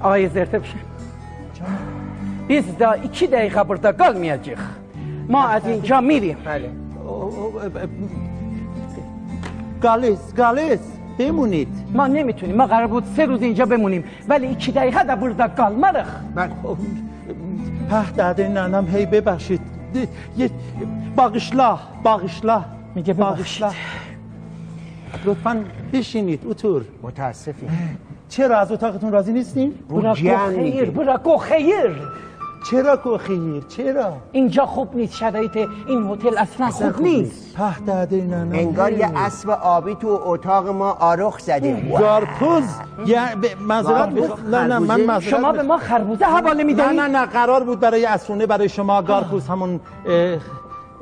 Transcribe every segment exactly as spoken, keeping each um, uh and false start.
آقای زرتشت، بیز ده ایکی دقیقه بورادا قالمایاجاغیق. ما از اینجا میریم. بلی. او، او، ائ، ائ، قالیس، قالیس، بمونید. ما نمی‌تونیم، ما قرار بود سه روز اینجا بمونیم، ولی ایکی دقیقه ده بورادا قالماریق. بلی. او، پهده‌دی ننه‌م، هی ببخشید. یه، باغیشلا، باغیشلا. میگه ببخشید. باغیشلا. لطفاً بشینید، اوتور. متاسفیم. چرا، از اتاقتون راضی نیستین؟ بو بورا گرم قوخ ائییر، می‌گه. بورا قوخ ائییر. چرا قوخ ائییر؟ چرا؟ اینجا خوب نیست، شرایط این هتل اصلاً خوب نیست. پهده‌دی ننه‌م، انگار یه اسب آبی تو اتاق ما آرخ زده. قارپوز. یه، ب-، معذرت قارپوز؟ می‌خوام. نه، نه، من خربوزه؟ معذرت شما به می‌خوام. ما خربوزه حواله می‌دهید؟ نه، نه، نه، قرار بود برای عصرونه برای شما قارپوز، همون، اه،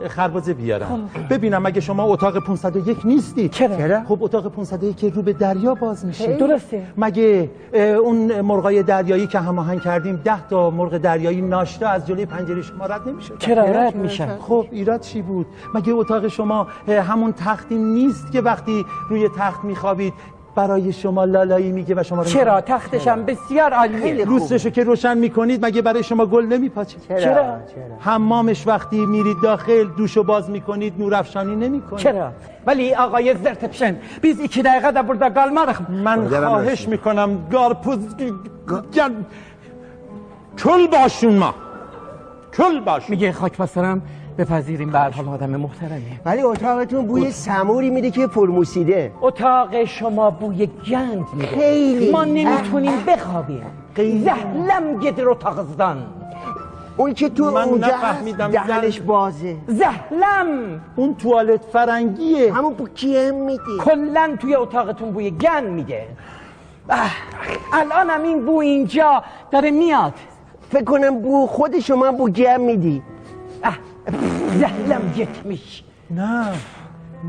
خربزه بیارم. خب. ببینم، مگه شما اتاق پانصد و یک نیستید؟ چرا؟ چرا؟ خب، اتاق پانصد و یک که رو به دریا باز می‌شه. خیلی. درسته. مگه، اه، اون مرغای دریایی که هماهنگ کردیم، ده تا مرغ دریایی ناشتا از جلوی پنجرهٔ شما رد نمی‌شد؟ چرا؟ چرا؟ رد می‌شن. خب، ایراد چی بود؟ مگه اتاق شما، اه، همون تختی نیست که وقتی روی تخت می‌خوابید، برای شما لالایی میگه و شما رو چرا؟ می‌خوره. تختش هم بسیار عالیه. خیلی خوبه. لوستشو که روشن می‌کنید، مگه برای شما گل نمی‌پاچه؟ چرا؟ چرا؟ چرا؟ حمامش وقتی می‌رید داخل، دوشو باز می‌کنید، نورافشانی نمی‌کنه. چرا؟ ولی آقای زرتپشن، بیز ایکی دقیقه ده بورادا قالماریق. من خواهش می‌کنم، قارپوز، گل، کل باشون ما. کل باشون. میگه خاک بر سرم، بپذیریم، به هر حال آدم محترمی. ولی اتاقتون بوی سموری می‌ده که فرموسیده. اتاق شما بوی گند می‌ده. خیلی. ما نمی‌تونیم بخوابیم. خیلی. زهلم گئدیر اوتاغیزدان. اون که تو اونجا هست، دهنش بازه. زهلم. اون توالت فرنگیه. همون بو گند می‌ده. کلاً توی اتاقتون بوی گند می‌ده. اه، الانم این بو اینجا داره میاد. فکر کنم بو خود شما بو گند می‌دی. اه، زهلم گئتمیش. نه،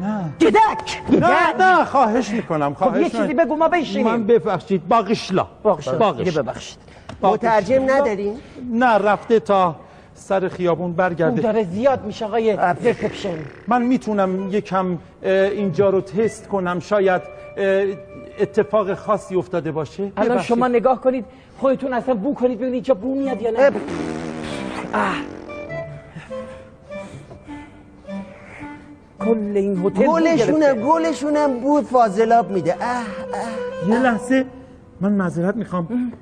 نه. گئدک! نه، نه، خواهش می‌کنم، خب، یه چیزی بگو، ما بشینیم. من، ببخشید، باغیشلا. باغیشلا. باغیشلا. دیگه ببخشید. باغیشلا. مترجم نداریم؟ نه، رفته تا سر خیابون برگرده. اون داره زیاد می‌شه، آقای زرتپشن. من می‌تونم یکم، اه، اینجا رو تست کنم، شاید، اه، اتفاق خاصی افتاده باشه. الان ببخشید. شما نگاه کنید، خودتون اصلاً بو کنید، ببینید اینجا بو میاد یا نه. اه. اه. کل این هتل بو گرفته. گلشونم، گلشونم بو فاضلاب می‌ده. اه، اه. یه لحظه، من معذرت می‌خوام.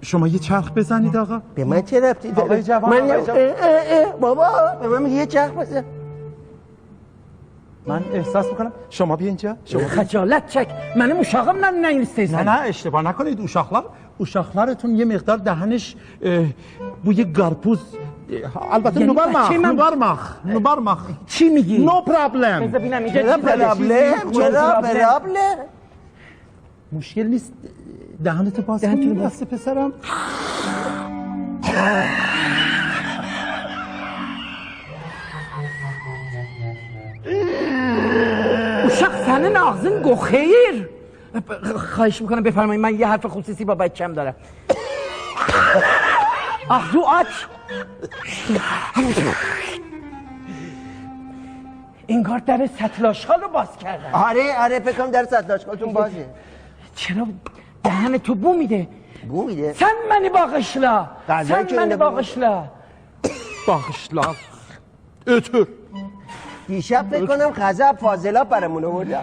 شما یه چرخ بزنید، آقا. به من چه ربطی داره؟ آقای جوان، من آقای جوان. اه، اه، اه، بابا، به من میگه یه چرخ بزن. من احساس می‌کنم. شما بیا اینجا. شما بیا. خجالت چک. منیم اوشاغیملا نه ایسته‌ییرسن؟ نه، نه، اشتباه نکنید. اوشاقلار، اوشاقلارتون یه مقدار دهنش، اه، بوی قارپوز، اه، البته، یعنی نوبارماق، بچه من نوبارماق، نوبارماق. چی میگی؟ No problem. بذار ببینم اینجا چی داره؟ چرا problem؟ چرا problem؟ مشکل نیست. دهنتو باز کن، دهنتو باز. دست پسرم. اوشاق، سنین آغزین قوخویور. خواهش می‌کنم بفرمایید، من یه حرف خصوصی با بچه‌م دارم. آه، رو آچ. انگار در سطل آشغال رو باز کردم. آره، آره، فکر کنم در سطل آشغالتون بازه. چرا دهنتو بو می‌ده؟ بو می‌ده؟ سن منی باغیشلا. غذایی سن که منی اینجا بو- باغیشلا. باغیشلا. اوتور. دیشب فکر کنم غذا فاضلاب برامون آوردن.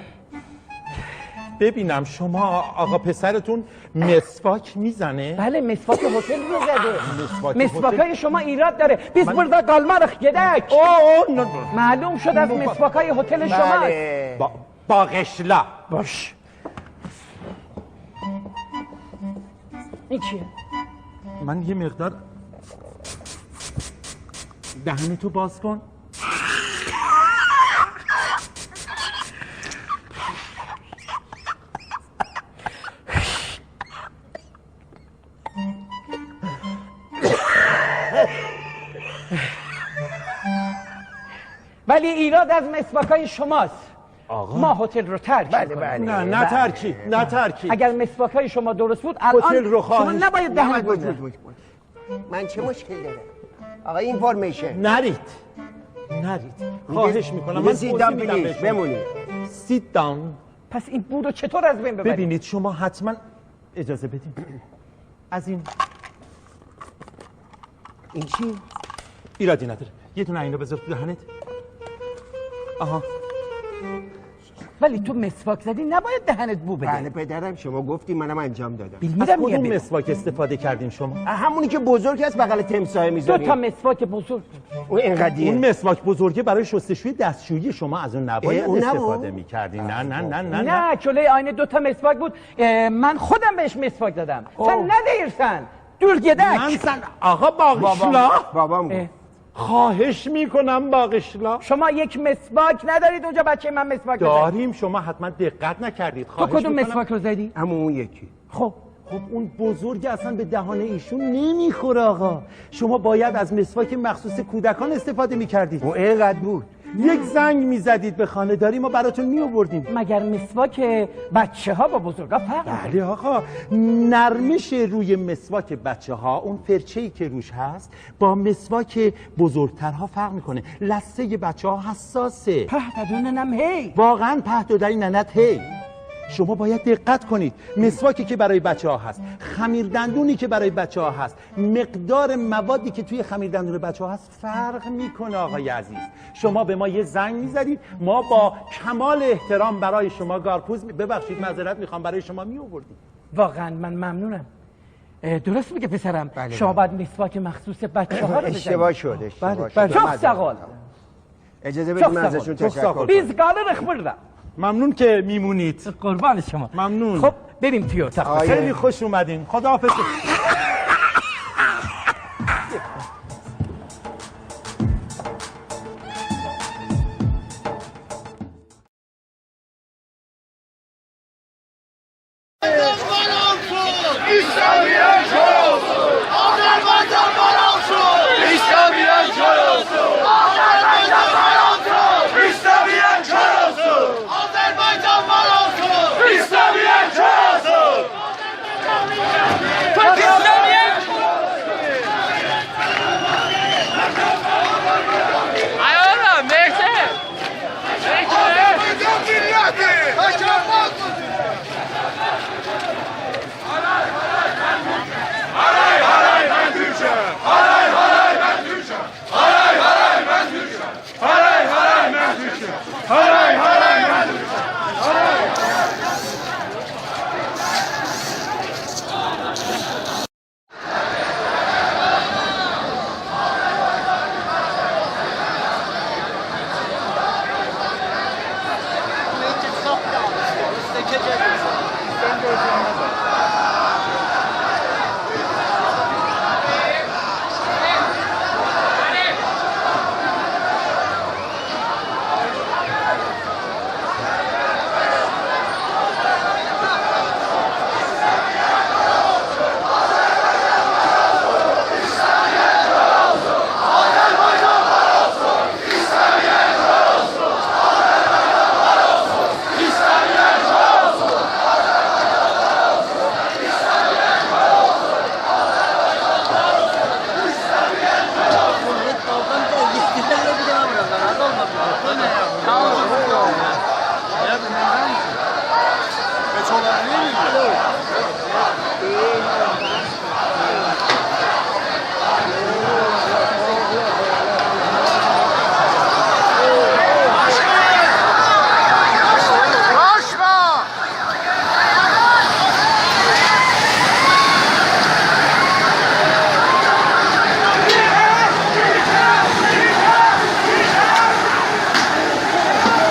ببینم شما، آقا پسرتون مسواک می‌زنه؟ بله، مسواک هتل رو زده. مسواک هتل؟ مسواکای شما ایراد داره. بیز من بورادا قالماریق، گئدک. او، او، نه، نه. معلوم شد از مسواکای هتل شماست. بله. با-، باغیشلا. باش. این چیه؟ من یه مقدار، دهنتو باز کن. ولی ایراد از مسواکای شماست. آقا. ما هتل رو ترک می‌کنیم. بله، بله. نه، نه ترکی، نه ترکی. اگر مسواکای شما درست بود، الان هتل رو شما خواهش نباید دهن نباید بزنید. بزنید. من چه مشکل داره؟ آقا، اینفورمیشن. نرید. نرید. میگه، خواهش می‌کنم. میگه من sit down، توضیح می‌دم please، بهتون. بمونید. Sit down. پس این بو رو چطور از بین ببریم؟ ببینید، شما حتماً اجازه بدید. از این. این چی؟ ایرادی نداره. یه دونه اینو بذار تو دهنت. آها. ولی تو مسواک زدی، نباید دهنت بو بده. بله پدرم، شما گفتیم، منم انجام دادم. بیلمیرم از کدوم نییه بیلمیرم. مسواک استفاده کردین شما؟ اه، همونی که بزرگ هست، بغل تمساح دو می‌ذاریم. تا مسواک بزرگ. او اینقدیه. اون مسواک بزرگه برای شستشوی دستشویی، شما از اون نباید اه، اون نبود؟ استفاده می‌کردین. نه، نه، نه، نه، نه. نه، جلوی آینه دو تا مسواک بود. اه، من خودم بهش مسواک زدم. سن اوه. ندیرسن؟ دور گئدک. من سن، آقا باغیشلا. بابام، بابام گفت. اه. خواهش می‌کنم باغیشلا. شما یک مسواک ندارید اونجا بچهٔ من مسواک بزنه؟ داریم، شما حتما دقت نکردید. تو خواهش کدوم می‌کنم. مسواک رو زدی؟ اما اون یکی. خب. خب اون بزرگ اصلاً به دهان ایشون نمی‌خوره آقا. شما باید از مسواک مخصوص کودکان استفاده می‌کردید. او اینقدر بود. یک زنگ می‌زدید به خانه‌داری، ما براتون می‌آوردیم. مگر مسواک بچه‌ها با بزرگا فرق داره؟ بله آقا، نرمش روی مسواک بچه‌ها، اون فرچه‌ای که روش هست، با مسواک بزرگترها فرق می‌کنه. لثهٔ بچه‌ها حساسه. پهن ددون ننم هی. واقعاً پهن ددون ننت هی. شما باید دقت کنید. مسواکی که برای بچه‌ها هست، خمیردندونی که برای بچه‌ها هست، مقدار موادی که توی خمیردندون بچه‌ها هست فرق می‌کنه آقای عزیز. شما به ما یه زنگ می‌زدید، ما با کمال احترام برای شما گارپوز می-، ببخشید معذرت می‌خوام، برای شما می‌آوردیم. واقعاً من ممنونم. اه، درست میگه پسرم. بله، شما بله. باید مسواک مخصوص بچه‌ها رو بزنید. اشتباه شد، اشتباه بله، شد. بله. چوخ ساغ اول. اجازه بدید من ازشون تشکر کنم. چوخ ساغ اول. بیز قالریق بوردا. ممنون که میمونید. قربان شما. ممنون. خب، بریم توی اتاق. آقای خیلی خوش اومدین. خداحافظ. آی اوغلوم، وئرسن. آذربایجان میللتی! تکرار! هارای هارای من تورکم! هارای هارای من تورکم! هارای هارای من تورکم! هارای هارای من تورکم! هارای هارای من تورکم! هارای هارای من تورکم!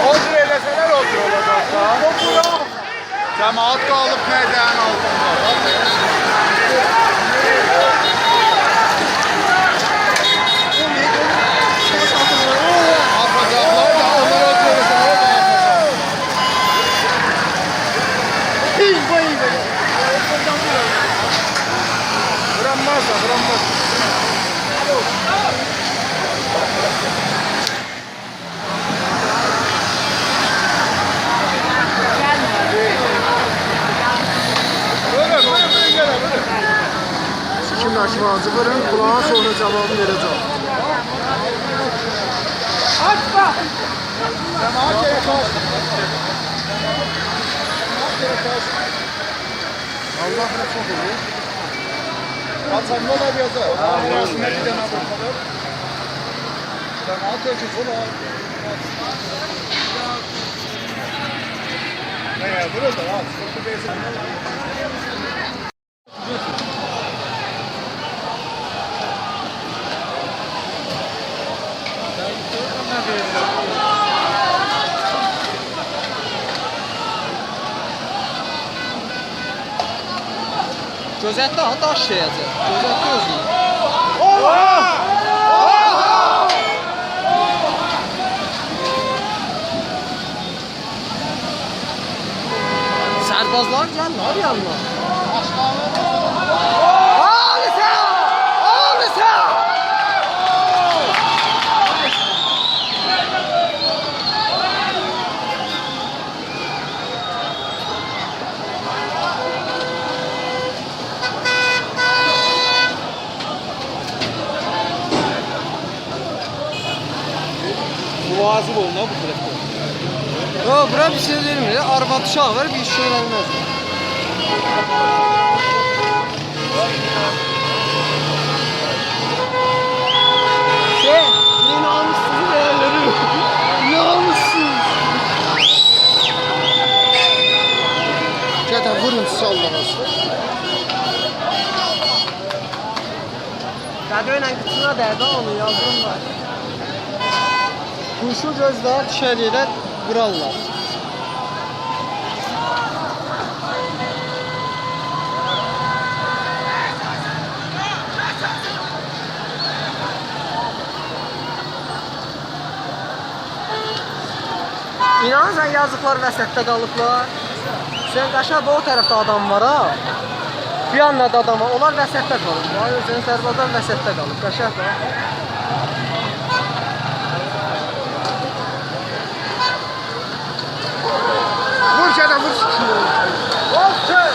او جور ائله‌سه‌لر او جور اولاجاق دا. جماعت قالیب مرده‌نین آلتیندا. آتاجاقلار دا، اونلار او جور ائله‌سه‌لر او دا آتاجاق. وورانماز دا، وورانماز. بویورون، بویورون، بویورون، گلین، بویورون. ایکی مشمانجی وورون، بونلارین سونرا جاوابینی وئره‌جم. آچما! جماعت گرک آچ. جماعت گرک آچ. الله رحمت اولسون. آچاندا دا یازار. آراسیندا بیر دنه وورمالار. سن آت کی، سول آت. هه، بورا دا آت. سیخینتی وئرسین. گؤزتله ها، داش دَیه‌جک. گؤزتله اؤزونو. اوها! اوها! سربازلار گلمیر یانینا. آلیسا! آلیسا! مواظب اولون ها بو طرفده. یوخ، بورا بیر شئی دئییلمیر. آرواد اوشاغی وار، بیر شئی اولماز. شئی، ناموسسوز، ناموسسوز. گده وورون، ساللار اصلا. گده ایله قیچینا دَیدی، اونو یاندیرمادی. قوشو گؤزله‌ییر، دوشر یئره وورارلار. اینانیرسان، یازیقلار وسطده قالیبلار. سن قشنگ او طرفده آدام وار ها. بیر یاندا دا آدام وار. اونلار وسطده قالیب. وای، سنین سربازلار وسطده قالیب. قشنگ باخ. وور گده، وور. وور، سن.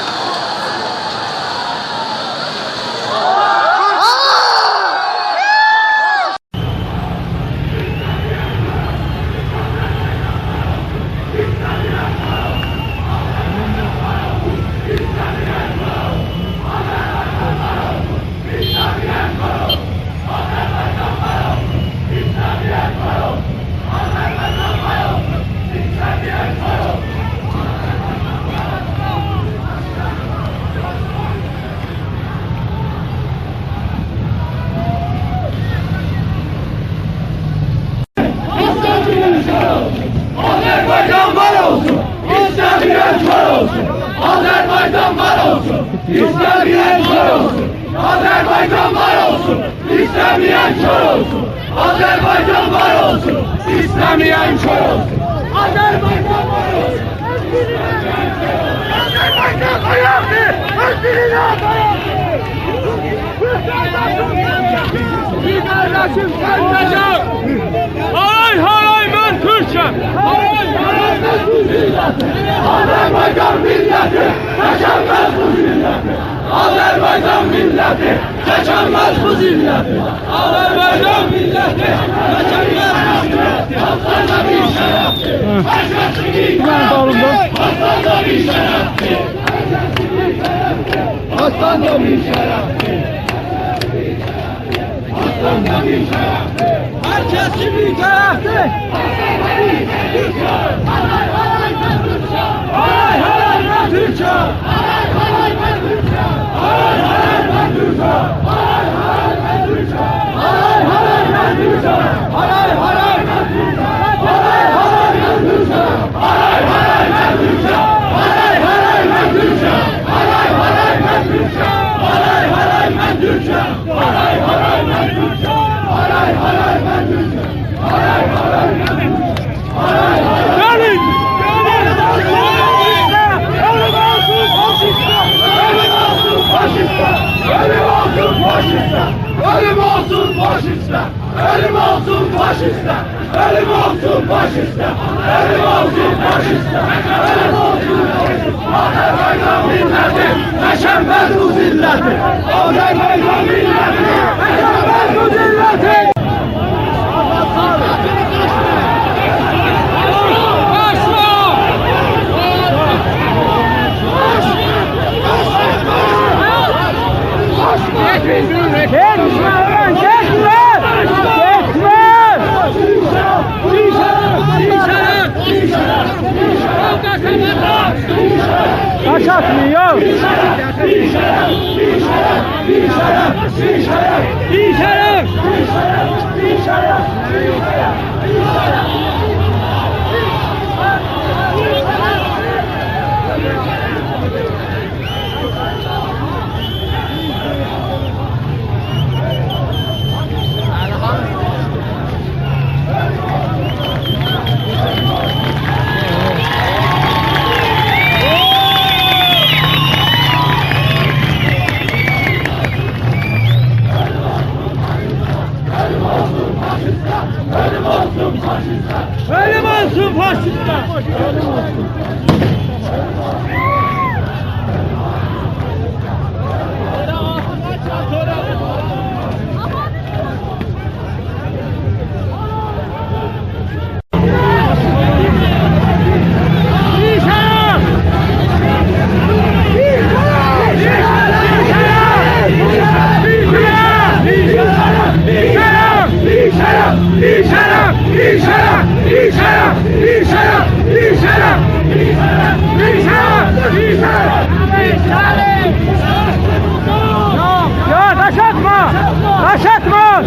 آذربایجان وار اولسون، ایسته‌مه‌ین کور اولسون. آذربایجان وار اولسون، ایسته‌مه‌ین کور اولسون. آذربایجان وار اولسون، ایسته‌مه‌ین کور اولسون. آذربایجان وار اولسون، ایسته‌مه‌ین کور اولسون. آذربایجان وار اولسون. آذربایجان آیاقدیر، اؤز دیلینه آیاقدیر. بیر قارداشیم، سن نه‌جور؟ هارای، هارای، من تورکم! هارای، هارای، من تورکم! آذربایجان میللتی تکه‌نمز بو ذلتی. آذربایجان میللتی تکه‌نمز بو ذلتی. آذربایجان میللتی تکه‌نمز بو ذلتی. آسلانلا بیر شرفدیر. هر کس کی بیر طرفدیر، آسلانلا بیر شرفدیر. آسلانلا بیر شرفدیر. آسلانلا بیر شرفدیر. هر کس کی بیر طرفدیر. هارای، هارای، من تورکم! هارای، هارای، من تورکم! هارای، هارای، من تورکم! گلین! گلین! اؤلوم اولسون فاشیسته! اؤلوم اولسون فاشیسته! اؤلوم اولسون فاشیسته! اؤلوم اولسون فاشیسته! اؤلوم اولسون فاشیسته! اؤلوم اولسون فاشیسته! اؤلوم اولسون فاشیسته! اؤلوم اولسون فاشیسته! آذربایجان میللتی تکه‌نمز بو ذلتی! آذربایجان میللتی تکه‌نمز بو ذلتی! اؤلوم اولسون فاشیستلر! یا، داش آتما! داش آتما!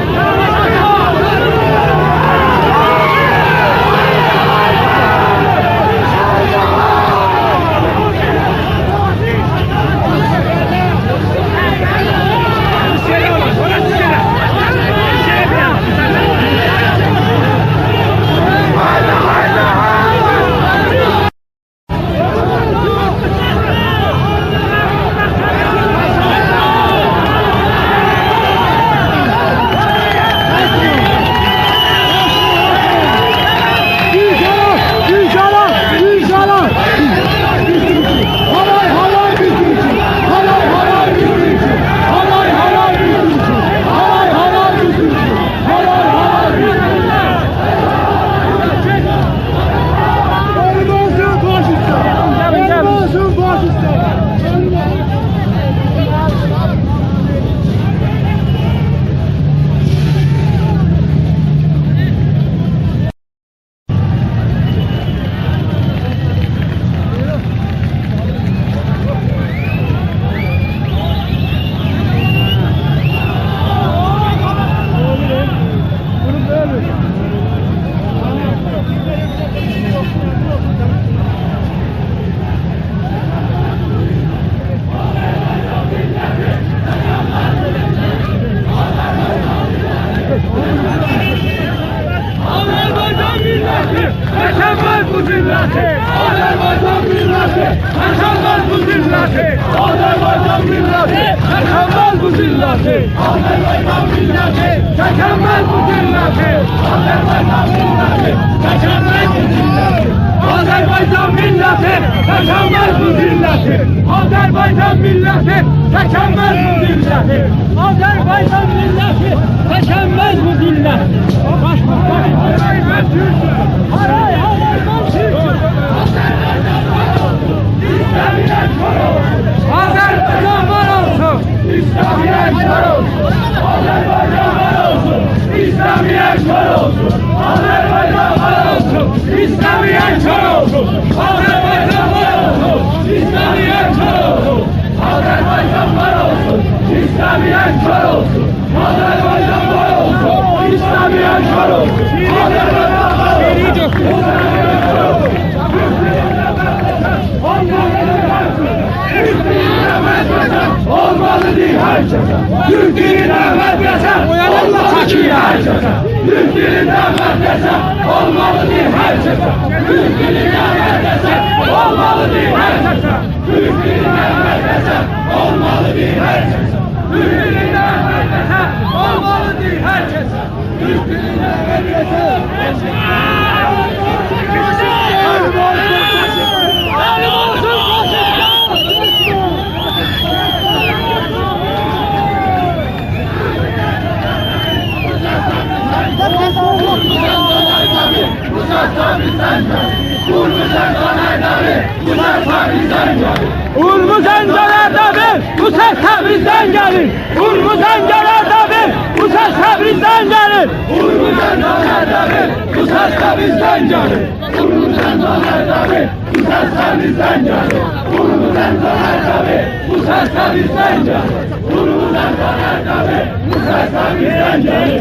آذربایجان میللتی، تکانماز بو ذلتی! آذربایجان میللتی، تکانماز بو ذلتی! آذربایجان میللتی، تکانماز بو ذلتی! آذربایجان میللتی، تکانماز بو ذلتی! آذربایجان میللتی، تکانماز بو ذلتی! آذربایجان میللتی، تکانماز بو ذلتی! آذربایجان میللتی، تکانماز بو ذلتی! آذربایجان میللتی، تکانماز بو ذلتی! هارای، هارای، من تورکم! آذربایجان وار اولسون! اسلامیت وار اولسون! آذربایجان وار اولسون! اسلامیت وار اولسون! آذربایجان وار اولسون! اسلامیت وار اولسون! آذربایجان وار اولسون! اسلامیت وار اولسون! آذربایجان وار اولسون! اسلامیت وار اولسون! آذربایجان وار اولسون! اسلامیت وار اولسون! آذربایجان وار اولسون! اولمالیدیر هر کسه! تورک دیلینده مدرسه! اولمالیدیر هر کسه! تورک دیلینده مدرسه! تورک دیلینده مدرسه! اولمالیدیر هر کسه! تورک دیلینده مدرسه! اولمالیدیر هر کسه! تورک دیلینده مدرسه! اولمالیدیر هر کسه! تورک دیلینده مدرسه! اولمالیدیر هر کسه! اورمو زنگ دؤنر دبیر، بو سس تبریزدن گلیر. اورمو زنگ دؤنر دبیر، بو سس تبریزدن گلیر. اورمو زنگ دؤنر دبیر، بو سس تبریزدن گلیر. اورمو زنگ دؤنر دبیر، بو سس تبریزدن گلیر. اورمو زنگ دؤنر دبیر، بو سس تبریزدن گلیر. اورمو زنگ دؤنر دبیر، بو سس تبریزدن گلیر.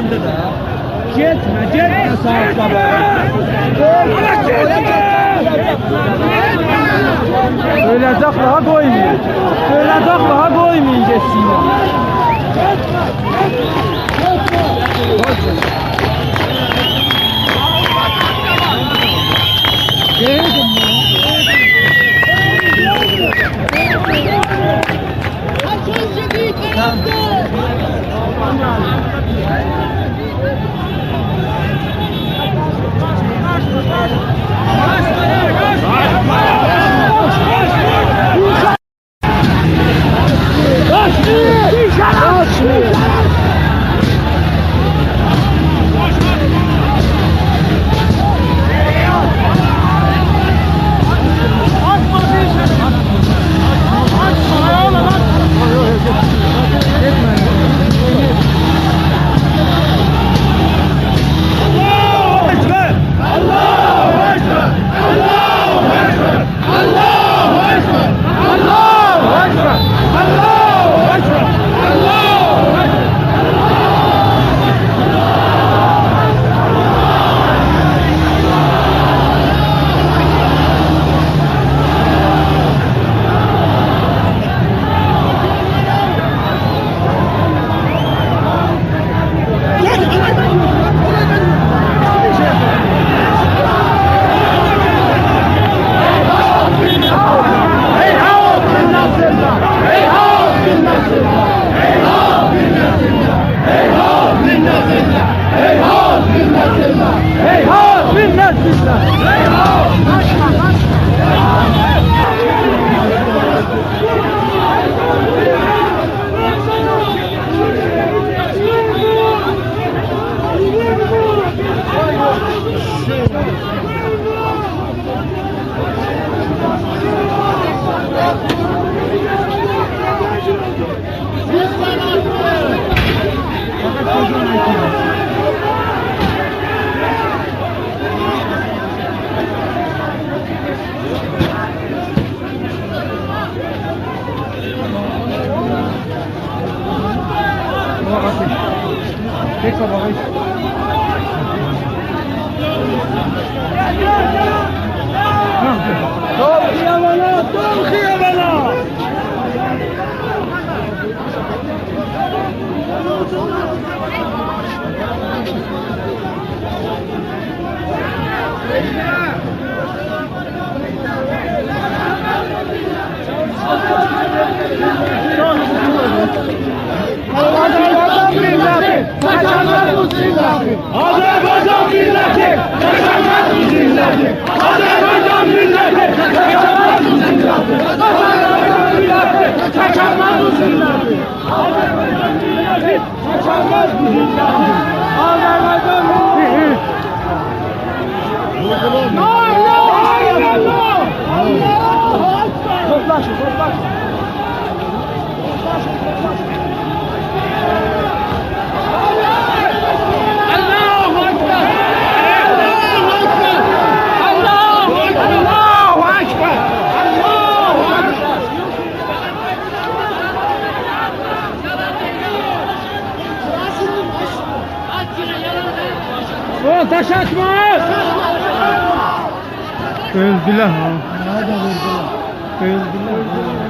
یئرینده ده. گئتمه، گئتمه ساعاتدا به. اؤله‌جک، ها، قویمایین. اؤله‌جک، ها، قویمایین گئتسینلر. دول خیابانا! دول خیابانا! آذربایجان میللتی! آذربایجان میللتی! آذربایجان میللتی! آذربایجان میللتی! آذربایجان میللتی! آذربایجان میللتی! لا اله الا الله! الله اکبر! توپلاشین، توپلاشین. الله اکبر! الله اکبر! الله اکبر! الله اکبر! او، داش آتما! اؤلدولر ها. اؤلدولر ها.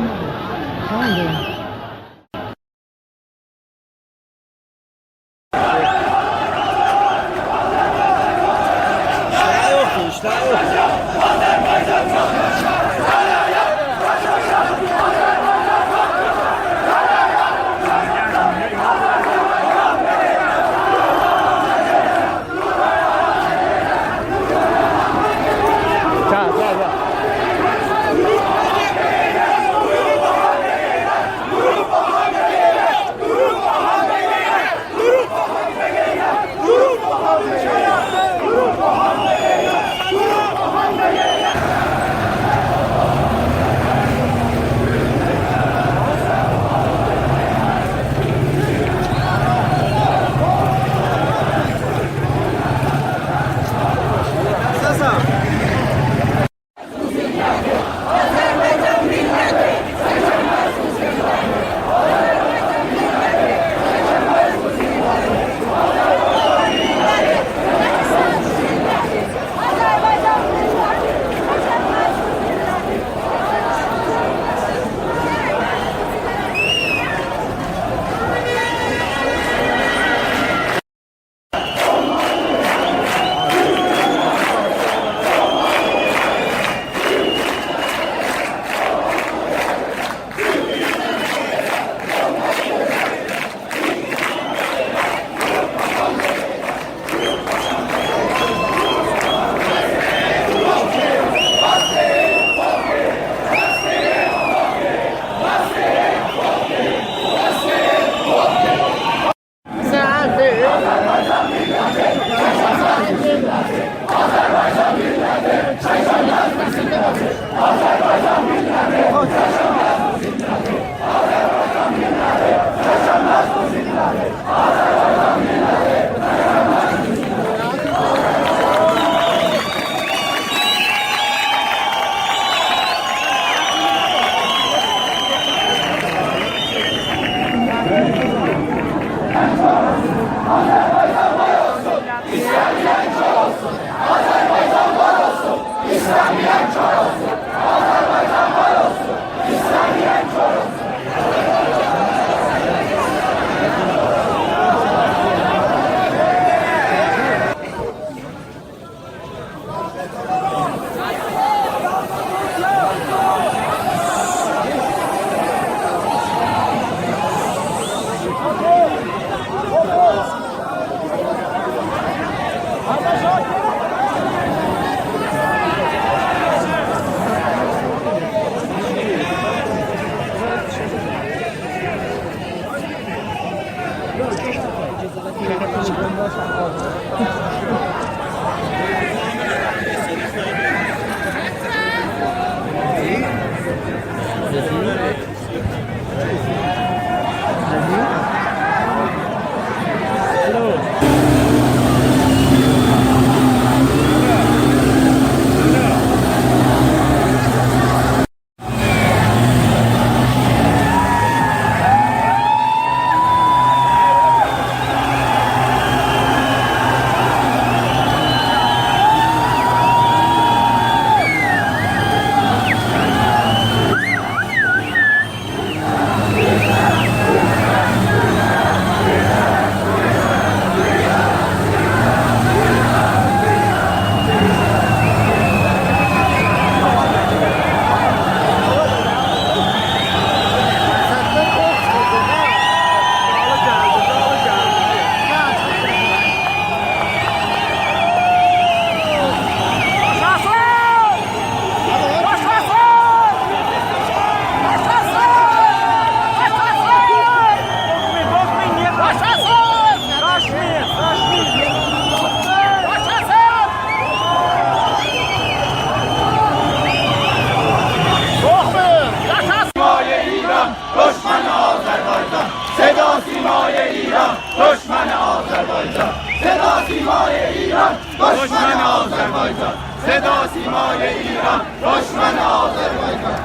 صدا سیمای ایران، دشمن آذربایجان.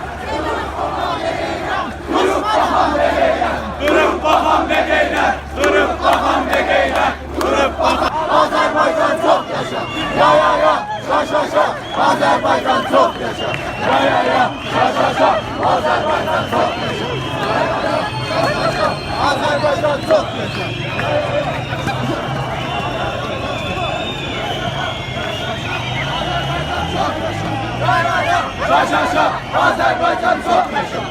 دوروب باخان به غیرت، دوروب باخان به غیرت، دوروب باخان. آذربایجان چوخ یاشا، یا یا یا، شا شا شا. آذربایجان چوخ یاشا، یا یا یا، شا شا شا. آذربایجان چوخ یاشا، یا یا یا، شا شا شا. آذربایجان چوخ یاشا. شا شا شا، آذربایجان چوخ یاشا.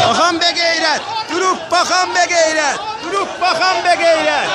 باخان به غیرت، دوروب باخان به غیرت، دوروب باخان به غیرت.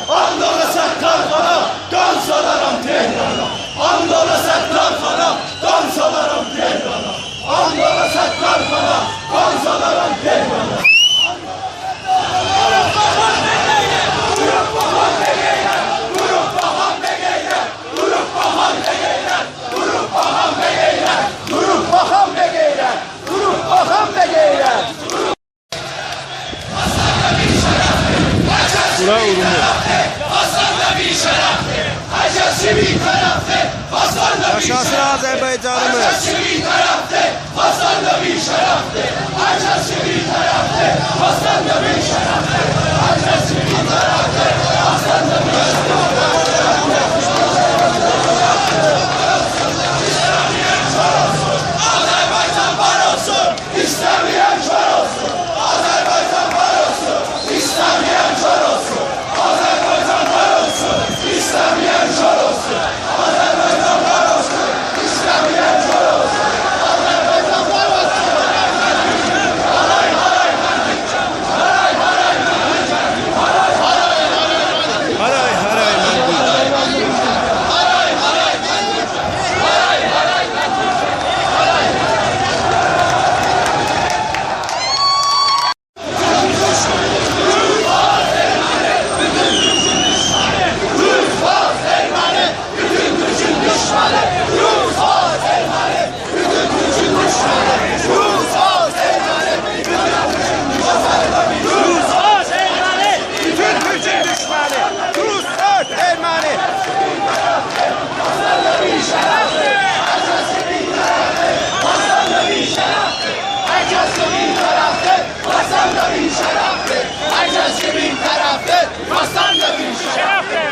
آند اولا ستارخانا، دان سالارام تهرانا. آند اولا ستارخانا، دان سالارام تهرانا. آند اولا ستارخانا، دان سالارام تهرانا. دوروب باخان به غیرت، دوروب باخان به غیرت، دوروب باخان به غیرت. بورا اورمو. یاشاسین آذربایجانیمیز. آذربایجان وار اولسون! ایسته‌مه‌ین کور اولسون! آذربایجان وار اولسون! ایسته‌مه‌ین کور اولسون! آذربایجان وار اولسون! ایسته‌مه‌ین کور اولسون! آذربایجان وار اولسون! ایسته‌مه‌ین کور اولسون! آذربایجان وار اولسون! هارای هارای مندی! هارای هارای مندی! روس، فارس، ارمنی! بوتون تورکون دوشمنی! روس، فارس، ارمنی! هر کس کی بی‌طرفدیر، وطن ده بی‌شرفدیر. هر کس کی بی‌طرفدیر، وطن ده بی‌شرفدیر.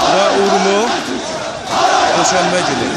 بورا اورمو، دوشنبه گونو.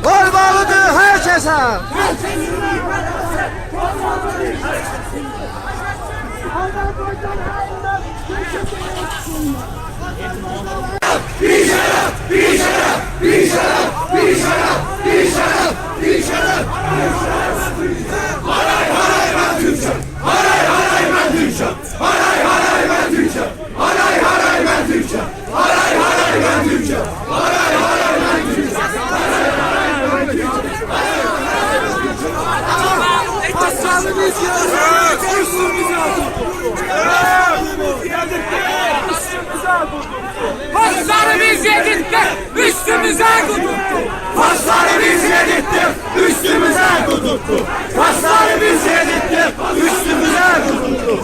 اولمالیدیر هر کسه. فارسلاری بیز یئدیتدیک، اوستوموزه قودورتدو. فارسلاری بیز یئدیتدیک، اوستوموزه قودورتدو. فارسلاری بیز یئدیتدیک، اوستوموزه قودورتدو.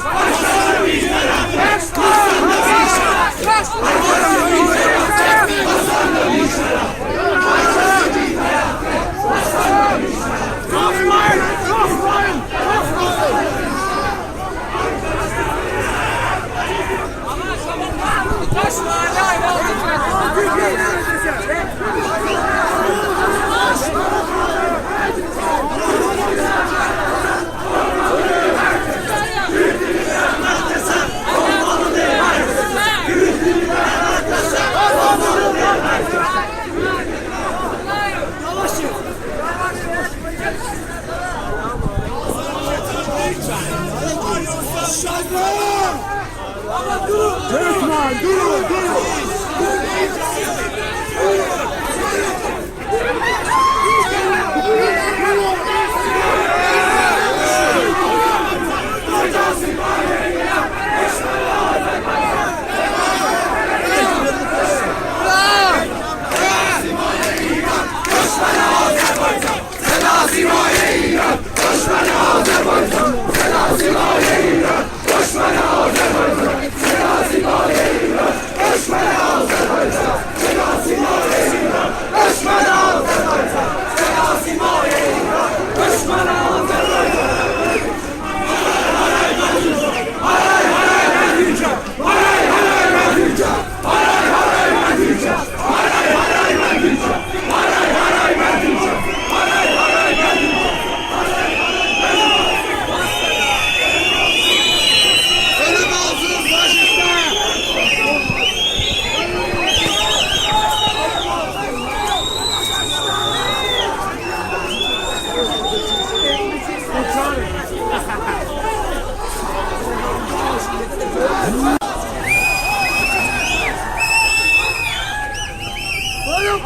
گلم،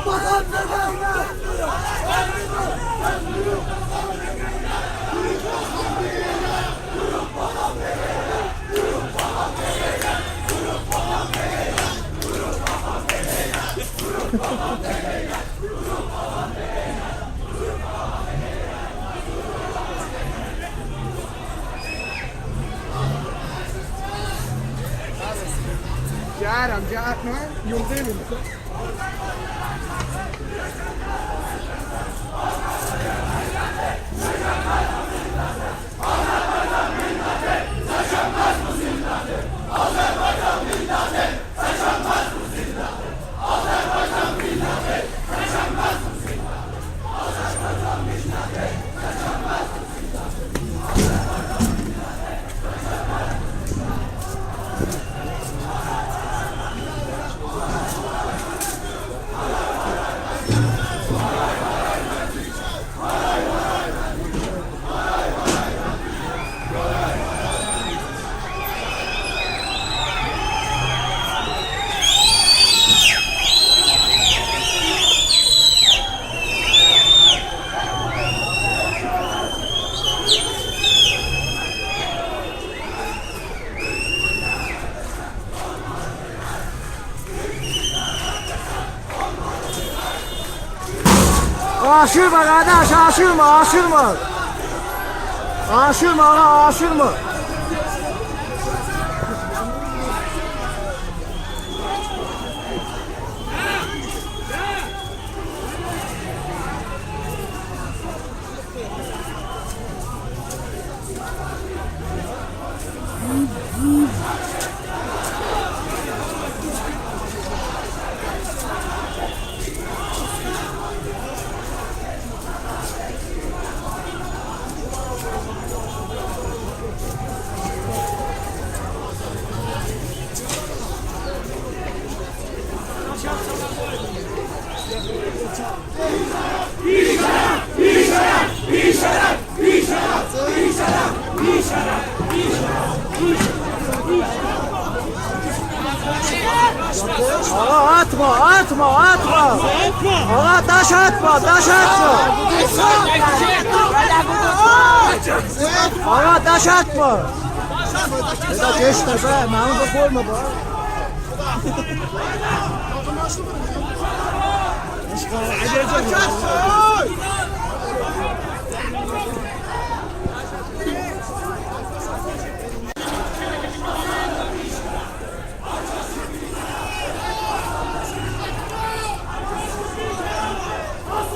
گلم، من یولدایام. آشیرما، قارداش، آشیرما، آشیرما. آشیرما، آغا، آشیرما. آقا، آتما، آتما، آتما. آقا، داش آتما، داش آتما. آقا، داش آتما. بئله گئچ ده به، منی ده قویما به.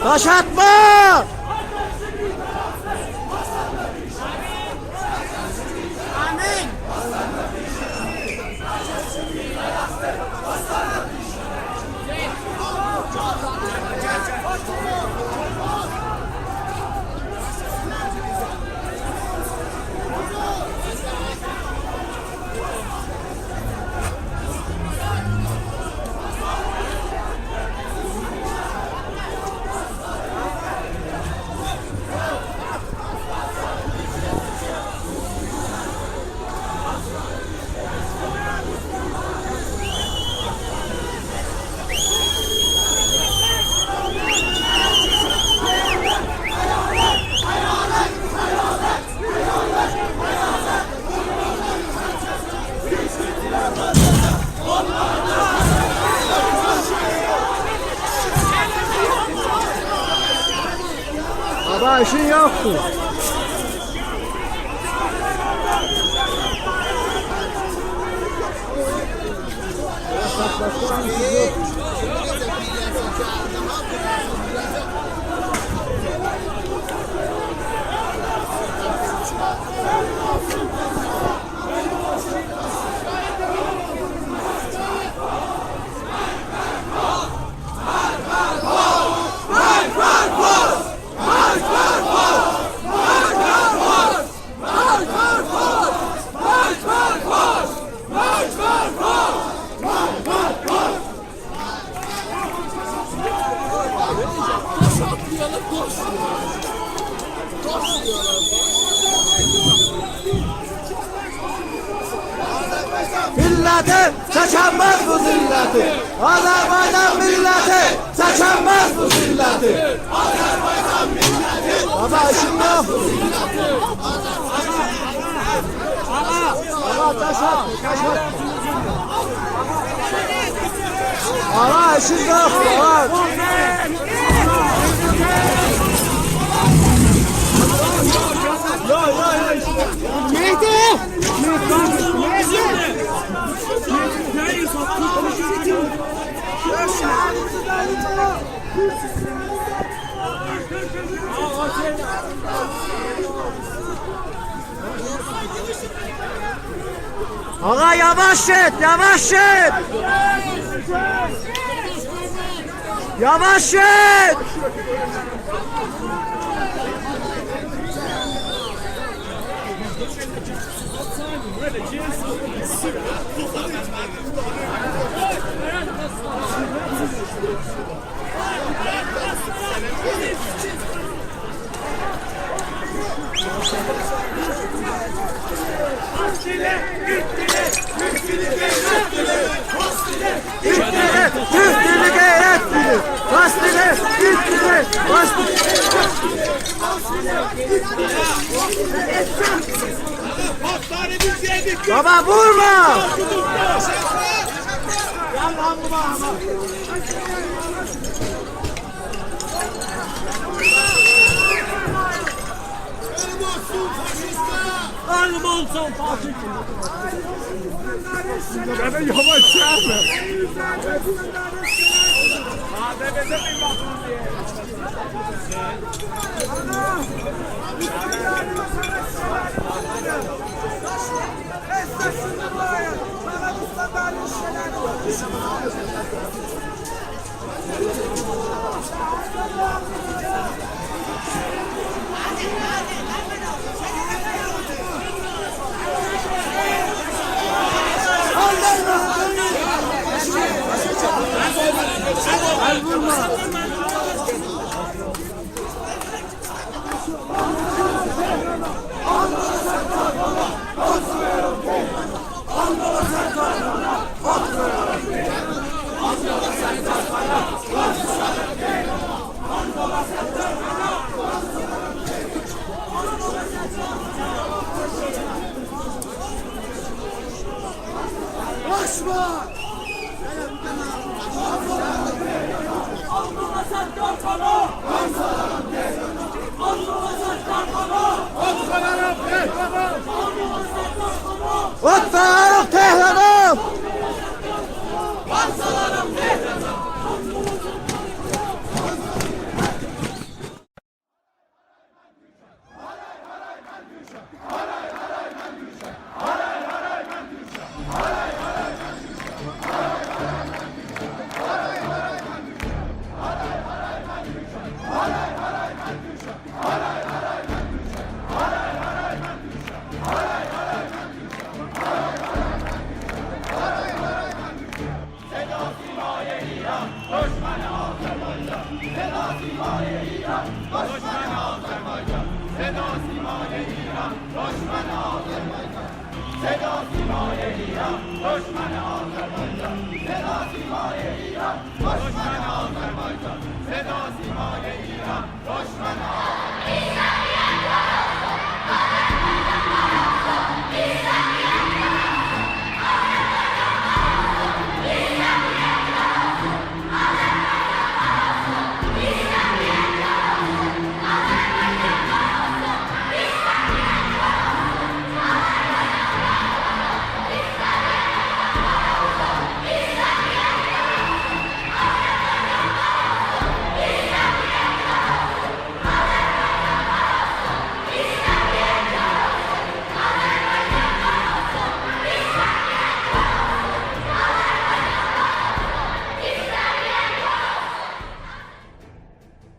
داش آتما! بابا، ایشین یوخدور. میللتی چکنمز بو ذلتی. آذربایجان میللتی چکنمز بو ذلتی. بابا، ایشین یوخدور. آقا، آقا، داش آت، داش آت. آقا، ایشین یوخدور، آقا. مهدی! آقا، یاواش گئت، یاواش گئت! یاواش گئت! تورک دیلی غیرت دیلی. فارس دیلی، تورک دیلی، فارس دیلی. بابا، وورما! آلمان سان فاشیست! گده یاواش گلمه.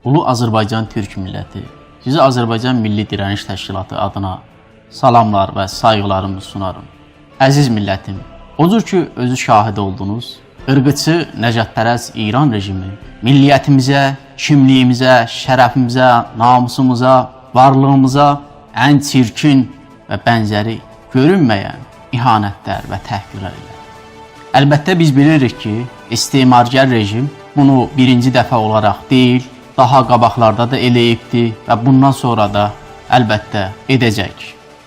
اولو آذربایجان تورک میللتی، سیزی آذربایجان میللی دیرنیش تشکیلاتی آدینا سلاملار و سایغیلاریمی سوناریم. عزیز میللتیم، او جور کی، اؤزو شاهید اولدونوز، عیرقچی، نژادپرست ایران رژیمی میللیتیمیزه، کیملیگیمیزه، شرفیمیزه، ناموسوموزا، وارلیغیمیزا ان چیرکین و بنزری گؤرونمه‌ین اهانتلر و تحقیرلر ائله‌دی. البته، بیز بیلیریک کی، استعمارگر رژیم بونو بیرینجی دفعه اولاراق دئییل، داها قاباقلاردا دا ائله‌ییبدی و بوندان سونرا دا، البته، ائده‌جک.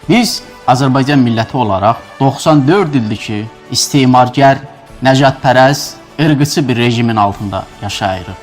بیز آذربایجان میللتی اولاراق دوخسان دؤرد ایلدیر کی، استعمارگر، نژادپرست، عیرقچی بیر رژیمین آلتیندا یاشاییریق.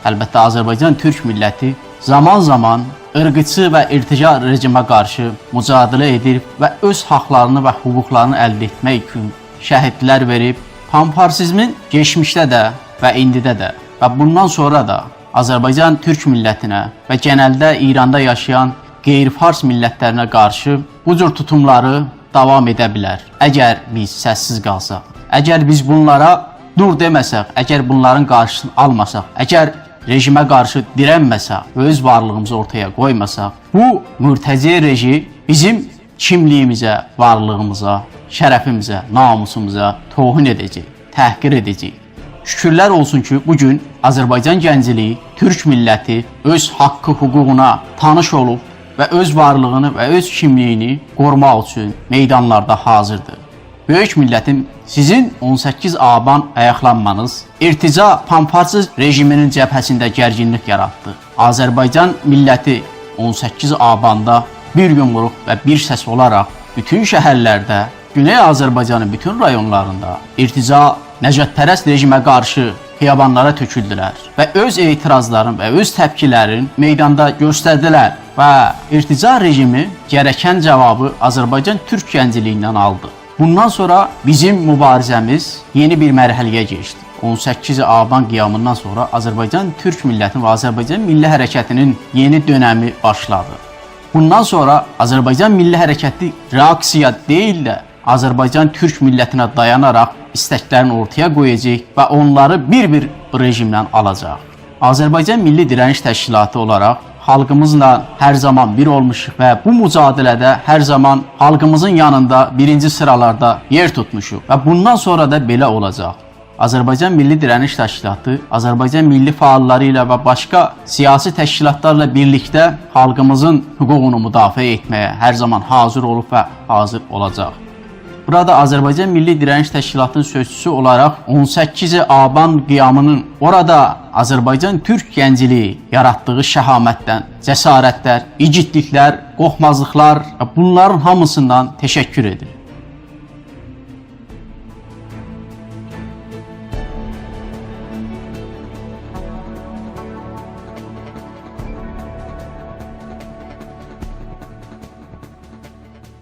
البته، آذربایجان تورک میللتی زامان-زامان عیرقچی و ارتجاع رژیمه قارشی مجادله ائدیر و اؤز حاقلارینی و حقوقلارینی الده ائتمک اوچون شهیدلر وئریب، پان‌فارسیزمین کئچمیشده ده و ایندیده ده و بوندان سونرا دا آذربایجان تورک میللتینه و گئنلده ایراندا یاشایان غیرفارس میللتلرینه قارشی بو جور توتوملاری داوام ائده بیلر، اگر بیز سس‌سیز قالساق، اگر بیز بونلارا دور دئمه‌سک، اگر بونلارین قارشیسینی آلماساق، اگر رژیمه قارشی دیرنمه‌سک و اؤز وارلیغیمیزی اورتایا قویماساق، بو مرتجع رژیم بیزیم کیملیگیمیزه، وارلیغیمیزا، شرفیمیزه، ناموسوموزا توهین ائده‌جک، تحقیر ائده‌جک. شوکورلر اولسون کی، بو گون آذربایجان گنجلیگی، تورک میللتی اؤز حاققی، حقوقونا تانیش اولوب و اؤز وارلیغینی و اؤز کیملیگینی قوروماق اوچون میدانلاردا حاضیردیر. بؤیوک میللتیم، سیزین اون سککیز آبان آیاقلانمانیز ارتجاع پان‌فارسیزم رژیمینین جبهه‌سینده گرگینلیک یاراتدی. آذربایجان میللتی اون سککیز آباندا بیر یومروق و بیر سس اولاراق بوتون شهرلرده، گونئی آذربایجانین بوتون رایونلاریندا ارتجاع، نژادپرست رژیمه قارشی خیابانلارا تؤکولدولر و اؤز اعتراضلارین و اؤز تپکیلرین میداندا گؤستردیلر و ارتجاع رژیمی گرکن جاوابی آذربایجان تورک گنجلیگیندن آلدی. بوندان سونرا بیزیم موباریزه‌میز یئنی بیر مرحله‌یه کئچدی. اون سککیز آبان قیامیندان سونرا آذربایجان تورک میللتینین و آذربایجان میللی حرکتینین یئنی دؤنمی باشلادی. بوندان سونرا آذربایجان میللی حرکتی رئاکسیا دئییل ده، آذربایجان تورک میللتینه دایاناراق ایستکلرینی اورتایا قویاجاق و اونلاری بیر-بیر بو رژیمدن آلاجاق. آذربایجان میللی دیرنیش تشکیلاتی اولاراق خالقیمیزلا هر زامان بیر اولموشوق و بو مجادله‌ده هر زامان خالقیمیزین یانیندا، بیرینجی سیرالاردا یئر توتموشوق و بوندان سونرا دا بئله اولاجاق. آذربایجان میللی دیرنیش تشکیلاتی آذربایجان میللی فعاللاری ایله و باشقا سیاسی تشکیلاتلارلا بیرلیکده خالقیمیزین حقوقونو مدافعه ائتمه‌یه هر زامان حاضر اولوب و حاضر اولاجاق. بورادا آذربایجان میللی دیرنیش تشکیلاتینین سؤزچوسو اولاراق اون سککیز آبان قیامینین اورادا آذربایجان تورک گنجلیگی یاراتدیغی شهامتدن، جسارتلر، ایگیدلیکلر، قورخمازلیقلار و بونلارین هامیسیندان تشکر ائدیرم.